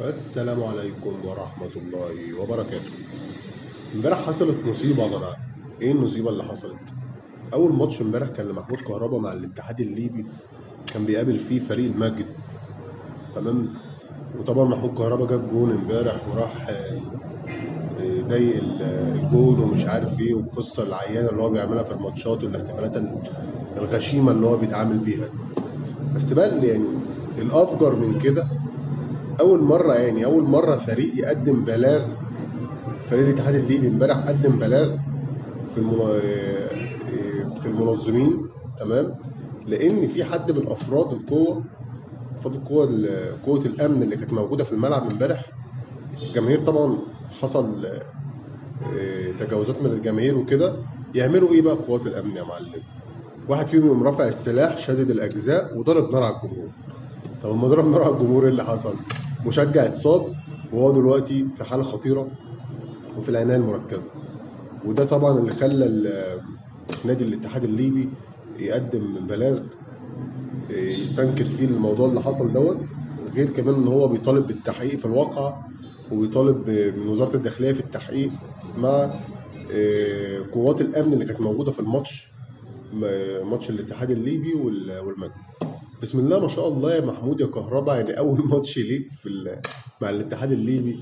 السلام عليكم ورحمة الله وبركاته. امبارح حصلت مصيبة يا جماعة. ايه المصيبة اللي حصلت؟ أول ماتش امبارح كان لمحمود كهربا مع الاتحاد الليبي، كان بيقابل فيه فريق المجد، تمام؟ وطبعا محمود كهربا جاب جون امبارح وراح ضايق الجون ومش عارف ايه، والقصة العيانة اللي هو بيعملها في الماتشات والاحتفالات الغشيمة اللي هو بيتعامل بيها دي. بس بقى اللي الأفجر من كده، أول مرة فريق يقدم بلاغ، فريق الاتحاد الليبي امبارح قدم بلاغ في المنظمين، تمام؟ لأن في حد من أفراد القوة، أفراد القوة قوة الأمن اللي كانت موجودة في الملعب امبارح، الجماهير طبعا حصل تجاوزات من الجماهير وكده. يعملوا إيه بقى قوات الأمن يا معلم؟ واحد فيهم يقوم رافع السلاح، شادد الأجزاء، وضرب نار على الجمهور. طب لما ضرب نار على الجمهور ايه اللي حصل؟ مشجع اتصاب وهو دلوقتي في حالة خطيرة وفي العناية المركزة. وده طبعا اللي خلى نادي الاتحاد الليبي يقدم بلاغ يستنكر فيه الموضوع اللي حصل دوت، غير كمان ان هو بيطالب بالتحقيق في الواقعة، وبيطالب من وزارة الداخلية في التحقيق مع قوات الأمن اللي كانت موجودة في الماتش، ماتش الاتحاد الليبي والمجد. بسم الله ما شاء الله يا محمود يا كهربا، أول ماتش ليك مع الاتحاد الليبي،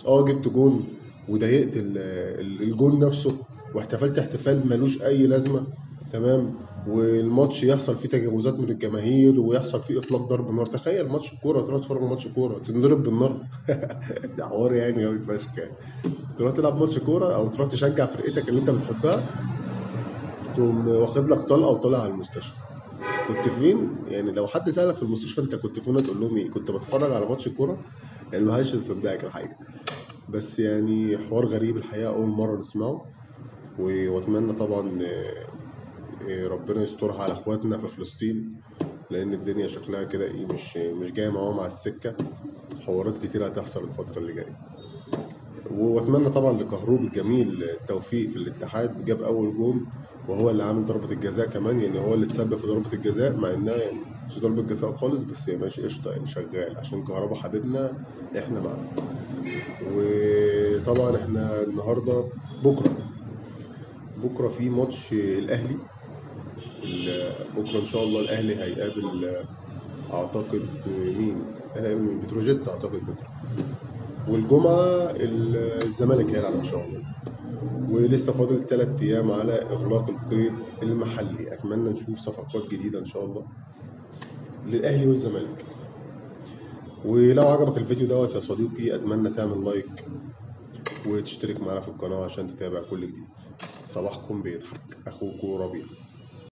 جبت جون وضايقت الجون نفسه، واحتفلت احتفال ملوش أي لازمة، تمام؟ والماتش يحصل فيه تجاوزات من الجماهير ويحصل فيه إطلاق ضرب نار. تخيل ماتش كورة، تروح تتفرج على ماتش كورة تنضرب بالنار ده حوار جامد فشخ. تروح تلعب ماتش كورة أو تروح تشجع فرقتك اللي أنت بتحبها، تقوم واخد لك طلقة وطالع على المستشفى. كنت فين؟ لو حد سألك في المستشفى أنت كنت فين، هتقول لهم إيه؟ كنت بتفرج على ماتش كورة؟ ما حدش يصدقك الحقيقة. بس حوار غريب الحقيقة، أول مرة نسمعه. وأتمنى طبعاً، ربنا يسترها على إخواتنا في فلسطين، لأن الدنيا شكلها كده إيه، مش جاية معاهم على السكة. حوارات كتير هتحصل الفترة اللي جاية. وأتمنى طبعاً لكهروب الجميل التوفيق في الاتحاد، جاب أول جون وهو اللي عامل ضربة الجزاء كمان، هو اللي تسبب في ضربة الجزاء، مع إنها مش ضربة جزاء خالص، بس هي ماشي قشطة، شغال عشان كهربا حبيبنا إحنا معاه. وطبعاً إحنا النهاردة بكرة في ماتش الأهلي، بكرة إن شاء الله الأهلي هيقابل أعتقد مين؟ الأهلي هيقابل مين؟ بتروجيت أعتقد بكرة. والجمعة الزمالك هيلعب إن شاء الله. ولسه فاضل 3 أيام على إغلاق القيد المحلي. أتمنى نشوف صفقات جديدة إن شاء الله للأهلي والزمالك. ولو عجبك الفيديو دوت يا صديقي، أتمنى تعمل لايك وتشترك معنا في القناة عشان تتابع كل جديد. صباحكم بيضحك، أخوكم ربيع.